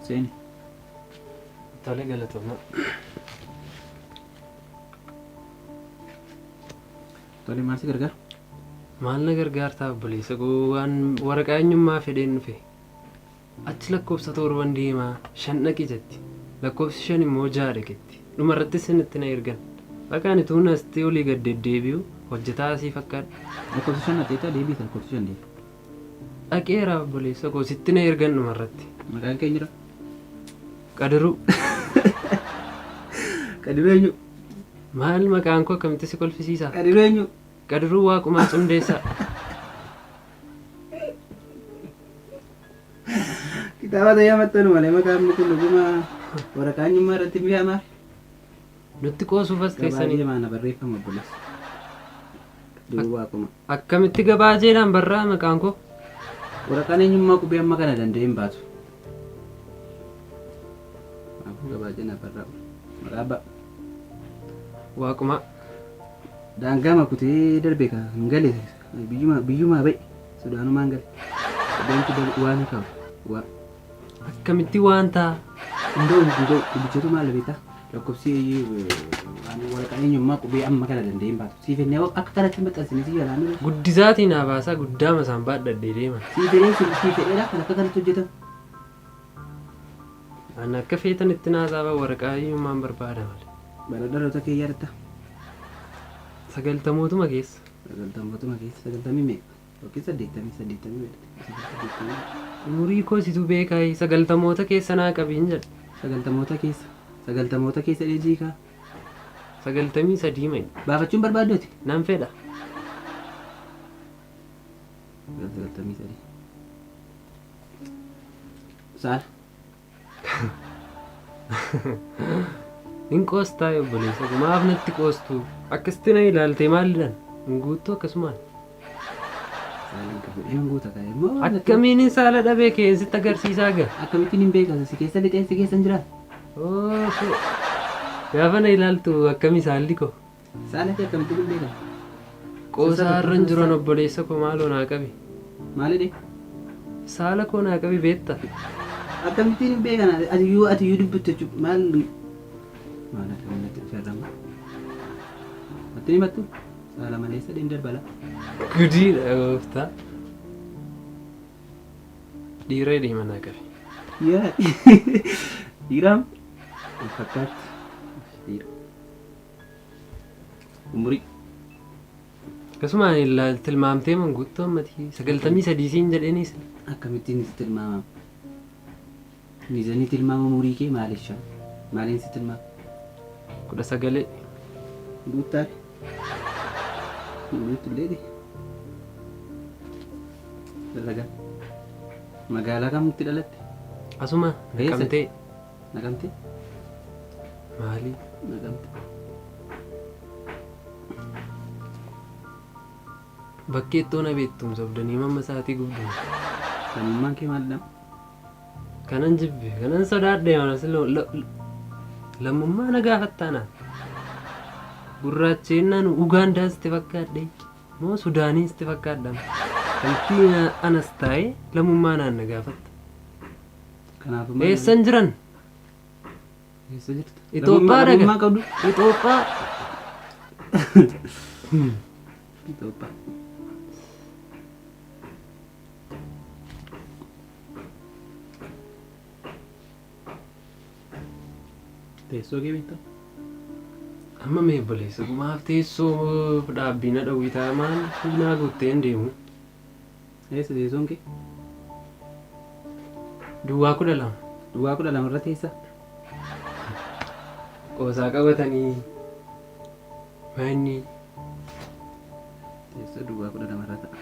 Seeni. Tole galatoomaa. Tole maal si gargaara? Maal na gargaartaa obboleessa koo waan waraqaa eenyummaa fedheen dhufe. Achi lakkoofsa torban deemaa shan dhaqi jetti. Lakkoofsi shan immoo ja'a dhaqetti. Dhuma irratti isinitti na ergan. Bakka ani tuun asitti olii gad deddeebi'u hojjetaa asii fakkaadha. Lakkoofsa shan dhaqxeetta deebiita lakkoofsa shan deebi. Dhaqeera obboleessa koo sitti na ergan dhuma irratti. Maqaan kee jira? Qadiruu. Qadiruu eenyu? Maal maqaan koo akkamitti si kolfisiisa? Qadiruu eenyu? Qadiruu Waaqumaa Cimdeessaa. Kitaaba ta'ee maxxanu malee maqaan kun dhuguma waraqaa eenyummaa irratti hin beekamaa? Nutti qoosuuf as teessanii. Gabaajee maana barreeffama obboleessa. Qadiruu Waaquma. Akkamitti gabaajeedhaan barraa maqaan koo? Waraqaan eenyummaa qubee amma kana danda'ee hin baatu. Kanaafuu gabaajeen haa barraa'u. Maqaa abbaa. Waaqumaa. Daangaa makutee darbe ka hin gale biyyuma biyyumaa ba'e Sudaanumaan gale. Qubeen fidel waan hin kaa'u. Waa. Akkamitti waan ta'a? Hin ga'u hin ga'u dubbichatu maal beektaa? Lakkoofsi waan waraqaan eenyummaa qubee amma kana danda'ee hin baatu. Sii fennee akka kanatti maxxansine si jalaa miidhu. Guddisaatii naa baasaa guddaama isaan baadhadhee deema. Sii fedhee sii fedheedha kan akka kanatti hojjetamu. An akka feetan itti naa saaba waraqaa eenyummaan barbaada malee. Bara dhaloota kee yaadatta? Sagaltamootuma keessa. Sagaltamootuma keessa sagaltamii meeqa? Yookiin saddeettamii saddeettamii meeqa? Saddeettamii. Umurii koo situ beekaa sagaltamoota keessa naa qabiin jedha. Sagaltamoota keessa. Sagaltamoota keessa dheejii kaa. 93 mayi. Baafachuun barbaaddooti? Nan fedha. 93. Saala. Hin qoostaa obboleessa koo maaf natti qoostu akkasitti na ilaaltee maalidhaan hin guuttu akkasumaan. Saala hin qabu. Hin guuta ta'e immoo. Akkamiin hin saala dhabee keen sitti agarsiisaa gaa. Akkamittiin hin beekan si keessa lixee si keessa hin jiran. Oofoo. Gaafa na ilaaltu akkamii saalli koo. Saala kee akkamittiin hin beekan. Qoosaa irra hin jiran obboleessa koo maaloo naa qabi. Maalidhe? Saala koo naa qabi beekta. Akkamittiin hin beekan atiyyuu atiyyuu dubbitte jechuudha maal maal akkamiin natti dhufee irraa Natti himattu saala maleessa dheen darbala. Gudiidha gooftaa. Dhiira hidhii manaa qabi. Yaa dhiiraam fakkaatti dhiira. Umurii. Akkasumaan tilmaamtee manguuttoo ammatii 93 siin jedheenis. Akkamittiin si tilmaamama? Miizanii tilmaama umurii kee maaliif shan? Maaliin si tilmaama? 19. Guuttaare. Guuttu illee 19. Magaalaa kamitti dhalatte? Asuma Eessa? Naqamtee. Naqamtee? Maali? Naqamte. Bakkeettoo na beektum sobdanii mamma isaatii gubdu. Lammummaan kee maalidha? Kanan jibbe kanan sodaadhe manas lammummaa na gaafattaanaan. Gurraacheennan Ugaandaas itti fakkaadhe moo Sudaaniis itti fakkaadha. Kanti anas taa'ee lammummaa naan na gaafatta. Kanaafuu maal? Eessan jiran? Eessa jirta? Itoophiyaa dhaga. Lammummaa qabdu? Itoophiyaa. Itoophiyaa. Teessoo kee beektaa? Amma mee obboleessa maaf teessoo dhaabbii na dhowwitaa maal naa guuttee hin deemu. Eessa teessoon kee? Duwwaa 12. Duwwaa 12 irra teessa? Qoosaa qabatanii manni. Teessoo duwwaa 12 irra ta'a.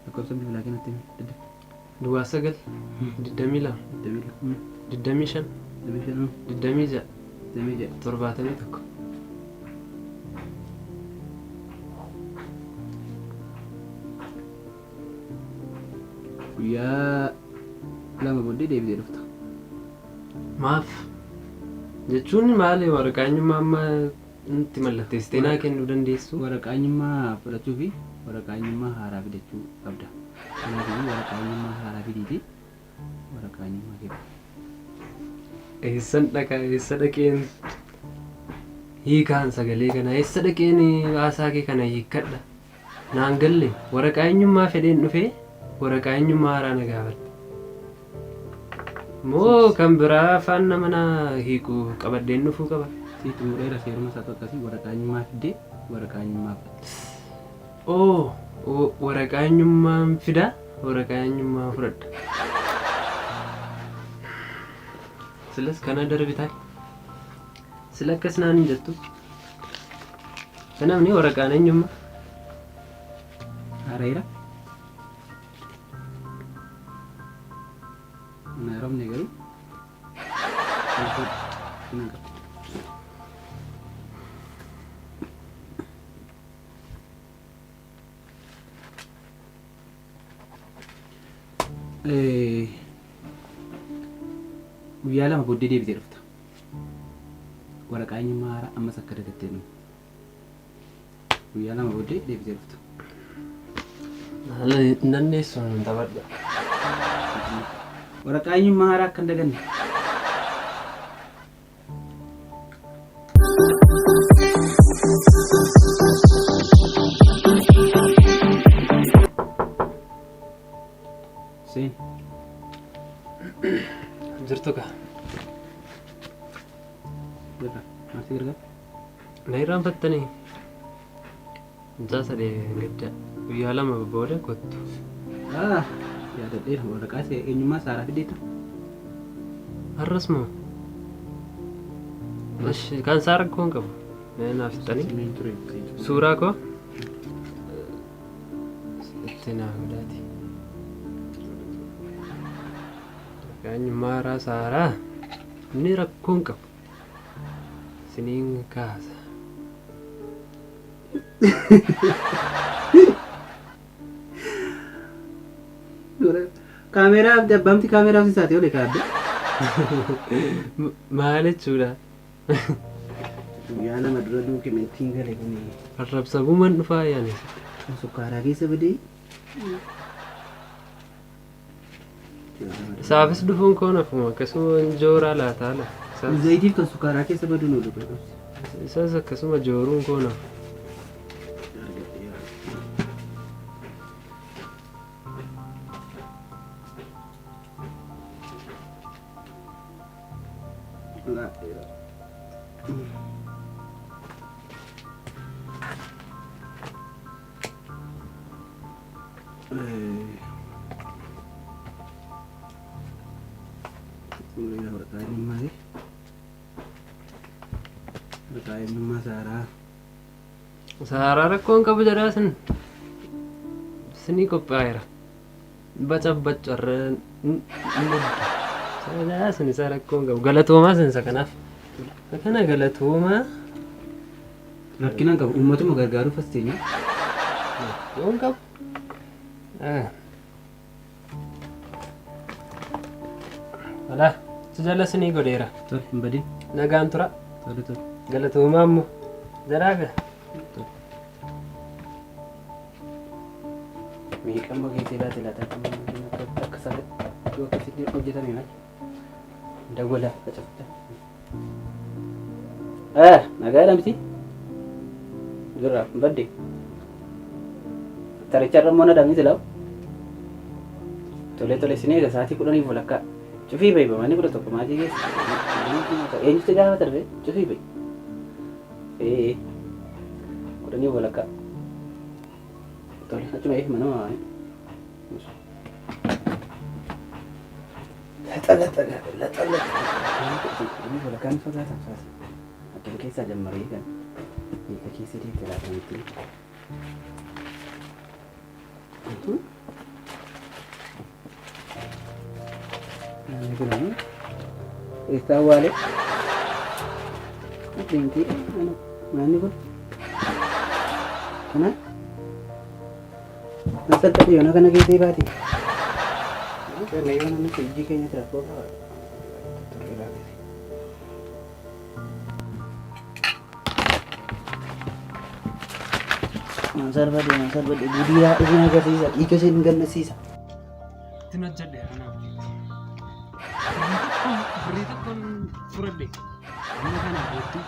Lakkoofsa bilbilaa kee natti himi. Daddafi. Duwwaa 9 22 22. 25 25. 26 26. 71. Guyyaa lama booddee deebitee dhufta. Maaf? Jechuun maali waraqaa eenyummaa amma itti mallatteessitee naa kennuu dandeessu? Waraqaa eenyummaa fudhachuu fi waraqaa eenyummaa haaraa fidachuu qabda. Kanaaf waraqaa eenyummaa haaraa fidiiti waraqaa eenyummaa kee. Eessan dhaqa eessa dhaqeen hiikaan sagalee kana eessa dhaqeen haasaa kee kana hiikkadha. Naan galle waraqaa eenyummaa fedheen dhufee waraqaa eenyummaa haaraa na gaafadha. Moo kan biraa afaan nama na hiiku qabadheen dhufuu qaba. Si xumureera seeruma isaa akkasii waraqaa eenyummaa fiddee waraqaa eenyummaa fudhatte. Oo waraqaa eenyummaan fidaa waraqaa eenyummaa fudhadha. Silas kana darbitaa. Sila akkas naan hin jettu. Namni waraqaan eenyummaa. Haareera. Hin haaromne garuu. Hin qabu. Guyyaa lama booddee deebitee dhufta. Waraqaa eenyummaa haaraa ammas akka dagattee dhufu. Guyyaa lama booddee deebitee dhufta. Haala nanneessuun hin taphadhu. Waraqaa eenyummaa haaraa akka hin daganne. Seen. Jirtu kaa. Jirra. Maal si gargaara? Na irraanfattanii. Mucaa sadee gadda guyyaa lama booda kottu. Ah, yaadadheera waraqaa eenyummaa saaraa fideeta. Har'as moo? Ishi kan isaa rakkoo hin qabu. Mee naaf fixxanii. Suuraa koo itti naa godhaati. Waraqaa eenyummaa haaraa saaraa inni rakkoo hin qabu. Isiniin kaasa. Kaameeraa abbaamti kaameeraa isaati ole kaadde. Maal jechuudha? Guyyaa lama dura dookimentiin gale kun Arrabsabuuman dhufaa yaani. kan sukkaaraa keessa badee. Isaafis dhufuun koo nafuma akkasuma jooraa laataa la. Zayitiif kan sukkaaraa keessa baduun oolu godhus. Isas akkasuma jooruun koo nafu. Waraqaa eenyummaa saaraa. Saaraa rakkoo hin qabu jedhaa sin. Sinii qophaa'eera. Baca baccarra jedhaa sin isa rakkoo hin qabu. Galatoomaa sin isa kanaaf. Isa kana galatoomaa. Rakkina hin qabu uummatuma gargaaruuf as teenya. Rakkoo hin qabu. Alaa, si jala sinii godheera. Tole hin badin. Nagaan tura. Tole tole. Galatoomaa immoo. Jalaa gaa. Meeqamma keessee laate laata akka isaa yoo akkasitti hojjetame malee. Dawwala facafta. Nagaa miti. Jirra hin badde. Taricharra immoo na damni silaa'u. Tole tole isin eega sa'aatii 10:30. Cufii bahi manni 11 maatii keessa. Eenyutti gaafa darbe cufii bahi. Ee 10:30. Tole achuma eegi manuma waa'ee. Laxa laxa laxa laxa. 10:30 ni fagaatan sa'aatii. Akkam keessaa jammaree kan meeqa keessa deemte laata miti. Namni kun ammoo eessa awwaale? Deemtee manni kun kana kan salphate yoona kana keessee baate. Kana yoo namni ijji keenya rakkoo qaba. Nan sarbadhe nan sarbadhe gudiyaa isin agarsiisa dhiiga isin gannasiisa. Ittiin hojjedhe kanaaf. Birrii tokkoon fudhadhe. Amma kana booddee.